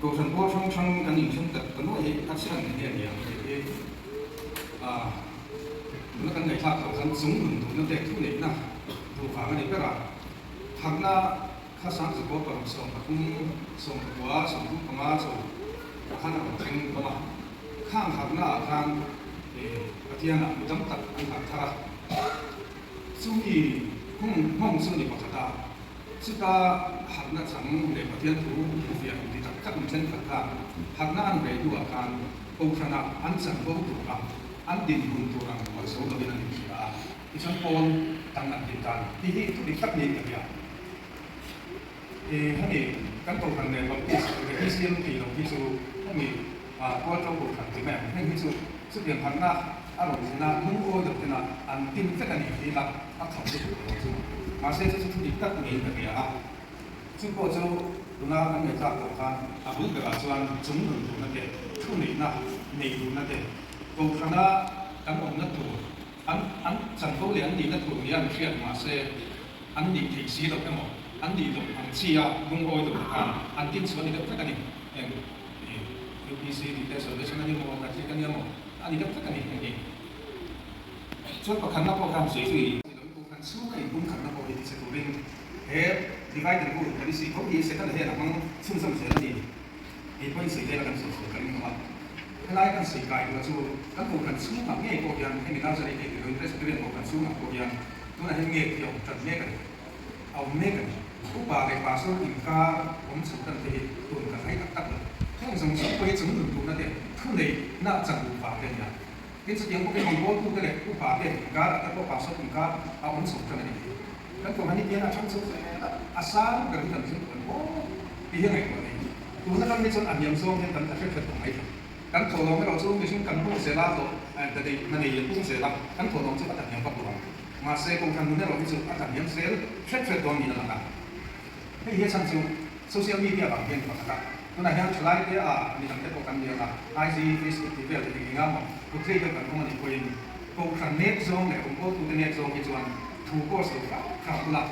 Kohhran pawl hrang hrang kan inthen tak ta nuai hi a chhan enge a ni ang tih hi tuna kan ngaihthlak tawh khan chung nun duhna te thu neihna duh vang a ni ber a. Thakna kha 19 60 19 35 chho ah khan a rawn thleng bawm a. Khang harhna ah khan Pathianah mi tam tak an harh thar a. Chumi nghawng chu ni pakhat a. Chuta harhna chang leh Pathian thu hmufiah inti tak tak mi thenkhat khan harhna an bei hnuah khan Kohhranah an chanvo tur a, an dinhmun tur ang rual zo lovin an inhria a, tichuan pawn dang an din tan tih hi thu dik tak niin ka hria. E, hemi kan Kohhran leh Baptist leh BCM tih loh hi chu hemi Kualṭo Kohhran ti mai ang, heng hi chu chutiang harhna a rawn thlen a, lungawi loh tena an tin vek a nih hi la a kham lutuk lo chu. Mahse chu chu thu dik tak niin ka hria a. Chu pawh chu tuna kan ngaihthlak tawh khan a bul berah chuan chung nun duhna te, thu neihna nei duhna te, Kohhrana kan awmna tur an an chanvo leh an nihna tur nia an hriat mahse an nih theih si loh emaw an nih loh ang chi a lungawi loh te khan an tin chhuah ni deuh vek a ni. Eng UPC tih te Salvation a ni maw, Catholic a nia maw, a ni deuh vek a ni heng hi. Chuan pakhatna pawh khan sawi chu i. Ni loin Kohhran chhunga inpumkhatna pawh hi tichhe turin he divide and rule policy tho hi Setana hian a hmang chhunzawm zel a ni tih pawhin sawi vel a kan sawi sawi ka ring lo a. Helai kan sawi kai duh chu kan Kohhran chhungah ngei pawh hian hemi Nazareth te ti loin Presbyterian Kohhran chhungah pawh hian tunah hian nge tih a awm tan mek a ni. A awm mek a ni. Upa leh pastor inkar awm chho tan te hi tun kan hai tak tak lo. Heng zawng zawng pawh hi chung nun duhna te thu neihna chan duh vang te a ni a. Tin, chutiang bawkin rawngbawltute leh upate inkarah te pawh pastor inkar a awm chho tan a ni thei. Kan kohhran hi tiang a chhang chho zel a, a sang ber hi kan thleng tawh em aw tih hi a ngaihtuah nei. Tuna kan hi chuan a hniam zawng hian kan tla hret hret tawh mai thei. Kan thawhlawm erawh chu mihring kan hung zel a, hlawh ta nei hna nei an pung zel a, kan thawhlawm chu a tla hniam vak lo ang. Mahse, kohhran nun erawh hi chu a tla hniam zel hret hret dawn niin a lang a. Hei hi a chhan chu social media vang hian pakhat a, tunah hian thalai te a mi dangte pawh kan ni ang a, IG, Facebook tih vel te eng eng a maw kut tlei deuh kan awm a nih pawhin kohhran nek zawng leh rawngbawltute nek zawng hi chuan thu course lo hrang hrang bula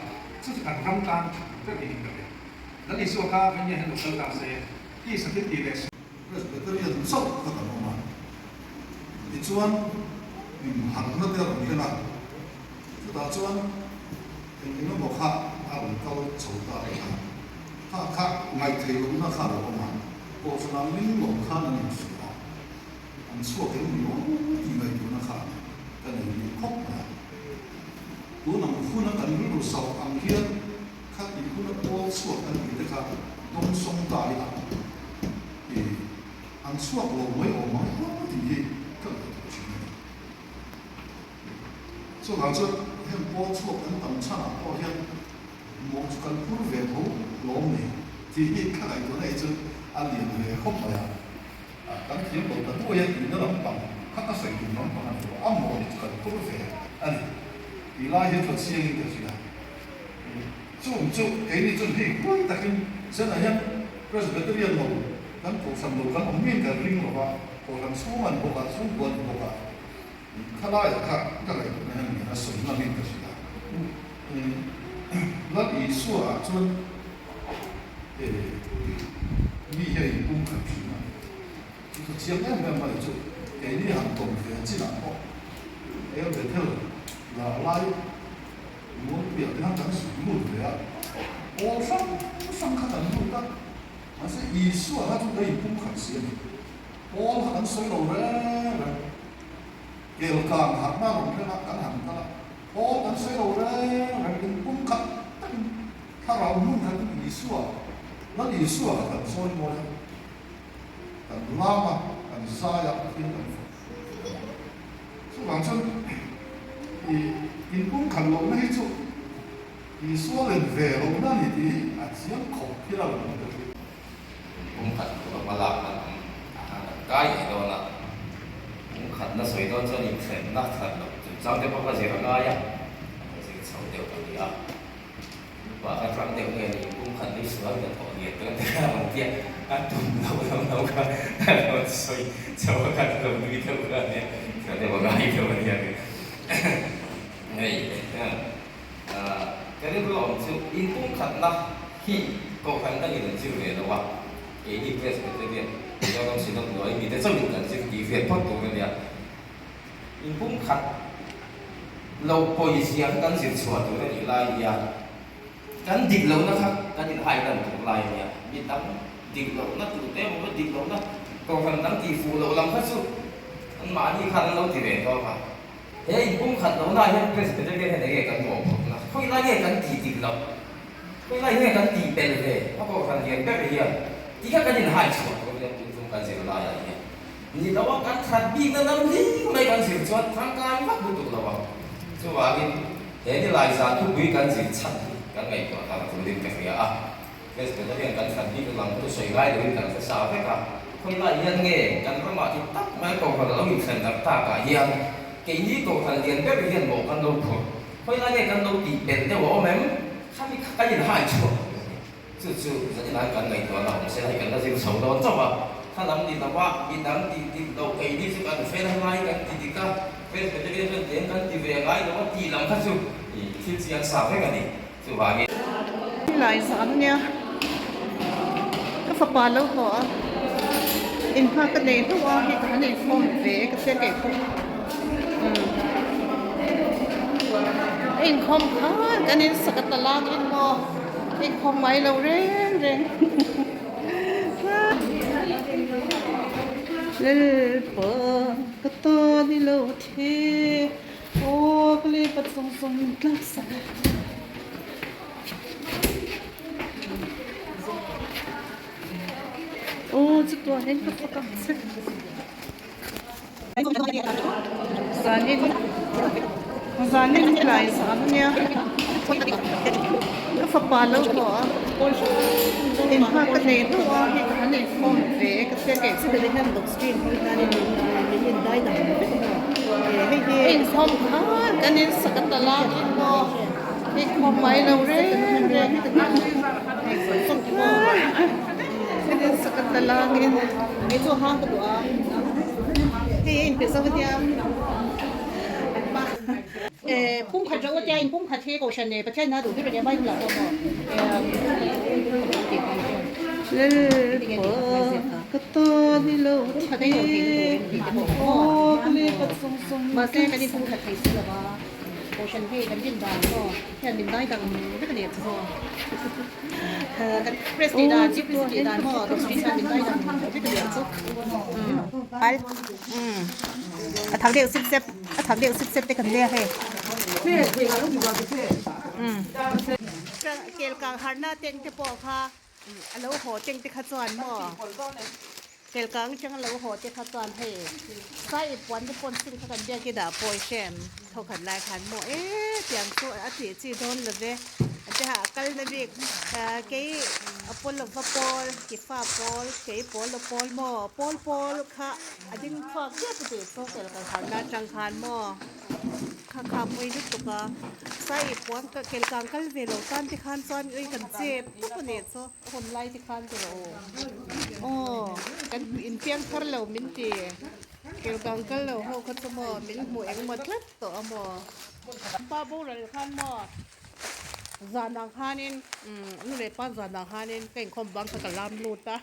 chu chu kan ram tan tha tur ber niin ka hria. Lal Isua kha veng nge hian lo kal ta se, tisa thil tih leh Presbyterian chauh kha kan awm a, tichuan inharhna te a rawn thlen a, chutah chuan Eng eng emaw kha a rawn kal chho ta a ni a, kha kha ngaihtheih lohna kha a lo awm a, Kohhranah ling lawm khan an inhria a, an chhuak em ni aw tih ngaihtuahna kha ka nei duh khawp mai a. Tun ang huna kan rilru sauh ang hian kha tih huna pawl chhuak kan tih te kha dawngsawng ta ila tih. An chhuak lo mai awm ang emaw tih hi ka ngaihtuah thin a ni. Chuvang chuan heng pawl chhuak kan tam chhanah pawh hian mawh chu kan phur ve tho lawm ni tih hi ka ngaihtuahna hi chu a lian ve khawp mai a. Kan thiam lo ta duai a tihna lampang kha ka sawi tum lampang a ni lo a, mawh hi chu kan phur ve a ni tih lai hian chuan chiangin ka hria. Chung chu keini chuan hei huai takin Zenah hian Presbyterian lo kan kohhran lo kan awm ngei kan ring lo va, kohhran chhung an bawk a, chhungkua an ni bawk a, khalaiah kha ka ngaihtuahna hian min a sawi ngam in ka hria. Lal Isua ah chuan mi hi a inpum khat thin a, chu chu chiang em em mai chu keini han tawm ve chinah pawh El Bethel lar lai Mualpuiah te khan kan zuk lut ve a, pawl hrang hrang kha kan lut a, mahse Isua kha chu ka inpum khat si a ni. Pawl kha kan sawi lo reng reng, kel kang harhna rawn thleng a, kan han kal a, pawl kan sawi lo reng reng, inpum khat takin thlarau hmun khatin Isua, Lal Isua kha kan sawi mawi a, kan lam a, kan zai a, Pathian kan fak. Chuvang chuan i inpumkhat lohna hi chu Isua len ve lohna a ni tih hi a chiang khawp hi a lo ni ta thin. Inpumkhat tura hmalak na lam a han kan kai leh dawn a, pumkhatna sawi dawn chuan inthlenna that loh chungchang te pawh ka zir a ngai a, ka zir chho deuh a ni a. Mipa kha hrang deuh nge ni kum khat ni sual ka thawh lian dawn te kha rawn tia a tum lo lo lo kha a rawn sawi chho a kha lo nui deuh kha ania ka deuh a ngai deuh ania hei ka rilru awm chu in kum khatna hi kohhran dangin an zir ve lo a keini Presbyterian Mizoram Synod hnuai mite chauhin kan zir tih hriat phawt tur ania. Inpum khat lo pawizia kha kan zir chhuah tur a nih lai hian kan dik lohna kha kan inhai lan tur lai a nia. Mi dang dik lohna tur te emaw va dik lohna kohhran dang tih fuh loh lam kha chu anmahni khan an lo ti ve tawk a. He inpum khat lohna ah hian Presbyterian hian enge kan mawhphurhna, khawi lai nge kan tih dik loh, khawi lai nge kan tih pel ve a kohhran lian ber hian ti kha kan inhai chhuah tur a nia tun chung kan zir laiah hian. Ni lo a, kan that bikna lam hlim mai kan zir chuan thangkai vak lutuk lo ang. Chuvangin he ni lai zan thupui kan zir chhan hi kan ngaihtuah thar turin ka hria a. Presbyterian kan that bikna lam chu sawi ngai loin kan hre sa vek a. Khawilai hian nge kan ramah ti tak mai kohhran a lo inthlen darh takah hian keini kohhran lian ber hian mawh kan lo phurh? Khawilai nge kan lo tih pelh deuh a awm em? Khami kha kan inhai chhuak tur a ni. Chu chu zanin kan ngaihtuahna awm se hei kan la zir chho dawn chauh a, kha lam ni lova mi dang tih dik loh keini chu kan fel ngai kan ti dik a, Presbyterian chuan tiang kan ti ve ngai lo a tih lam kha chu thil chiang sa vek a ni. Chuvangin. Lai zan ania ka fapa lo haw a, inhma ka nei hnuh a hei ka han inkhawm ve ka tia kei pawh a inkhawm khan kan insak a ta langin maw. Inkhawm ngai lo reng reng. Lalpa ka ta ni lo the aw ka lei pat zawng zawng min tlak sak a. Aw chutiang hian ka fak ang che. Zanin zanin tlai zan ania ka fapa lo haw a inhma ka nei hnuh a hei ka han inkhawm ve ka tia kei inkhawm khan kan insak a ta langin maw inkhawm ngai lo reng reng kan insak a ta langin. Pumkhat reuh atia in pumkhat hi kohhran leh Pathian ina duh ber ania Bible ah pawh maw mahse kan in pumkhat thei si lova kohhran hei kan rin dan maw hian min dai dang vek ania chu maw kan press tih dan gpc tih dan maw doctrine hian min dai dang vek ania chu. A thak deuh sip sep a thak deuh sip sep te kan nia hei kel kang harna teng te pawh kha a lo haw teng te kha chuan maw. Kelkang atanga lo haw te kha chuan hei sai ip puan te pawn sin kha kan biak i dah pawh i hrem thawkhat lai khan maw e tiang chu a tih chi dawn lo ve a te hah kal na bik kei a pawl lova pawl kifa pawl kei pawl lo pawl maw pawl pawl kha a ding chhuak tep a tih chu kelkang harhna atang khan maw. Kha kha pawi lutuk a, sai puan ka kel kang kal ve lo tan te khan chuan ui kan chep tawp a nih chu a hun lai te khan tiraw aw aw kan inpiang thar lo min ti kel kang kal lo ho kha chu maw min hmuh engemaw tlat tawh a maw. Pa boral khan maw zanah khanin nu leh pa zanah khanin ka inkhawm bang kha ka lam lut a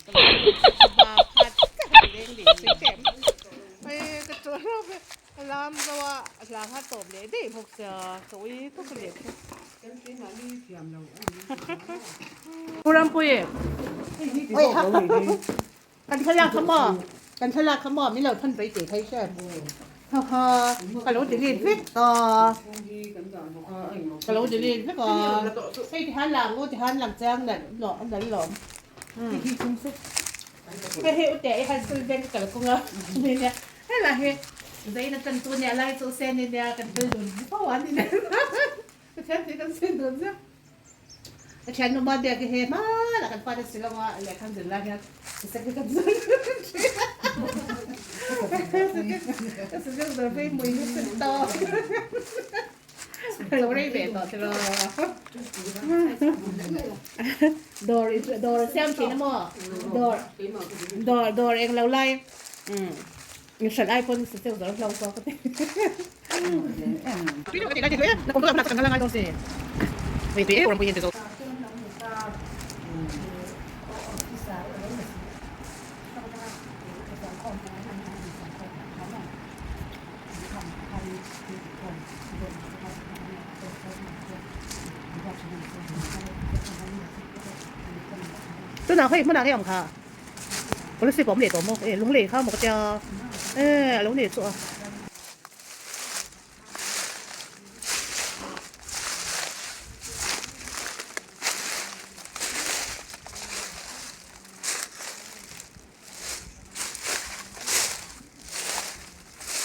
ka lam lut a ba khat chiah ka leng leh mai teh Hei ka chuan rawk e, ka lam zo a, a hla kha tawp leh daih bawk sia, ka ui tawp a leh chu. Pu Rampui, kan thlalak kha maw, kan thlalak kha maw min lo thawn vei tih thei che, ha ha, ka lo delete vek a, ka lo delete vek a, hei tihan lang u, tihan lang chiang nalh lawm. Hei hei ute i high school veng ka kal kawng a nia helai hi zaina tan tu nia lai chu sen i nia kan kal dun fo a ni nen ka thiam tih kan sawi dun zia ka thiannu ma biak hi hei hmanah kan fate Shillong a lehkha an zir lai hian second kan zir ka second zawr phei hmui hi sen tawp. Lo rei ve tawh tiraw. Dawr dawr siam thin a maw? Dawr dawr dawr eng lo lai in hran ai pawn sa cheu zawr hlo zawk ka ti. Tunah khawi hmunah nge awm kha policy pawh awm leh tawh maw e lunglei kha maw ka tia e a lo nei chu a.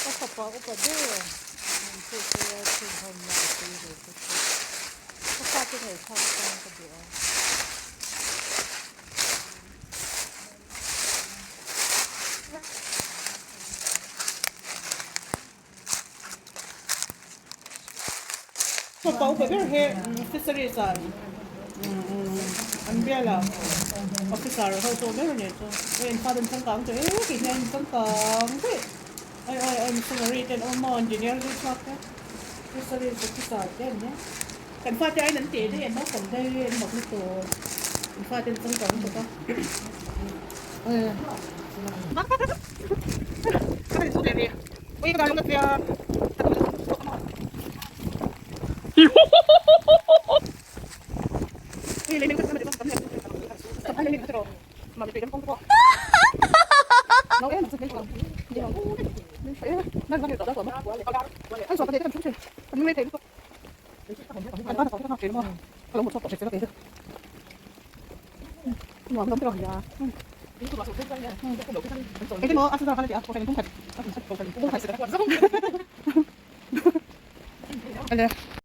Ka fapa upa ber min hrilh te a chhunhawmna a pui ve bawk a, ka fate ngaihthlak tan ka duh a. Fapa upa ber hi fisheries ah an bial a officer ho chu ber a ni chu hei in fate an changkang teh e tih hian an changkang daih ai ai ai missionary te an awm a engineer zui chhuak te fisheries officer te an nia kan fate aiin an teh daih an naupang daih an mak lutuk an fate an changkang bawk a.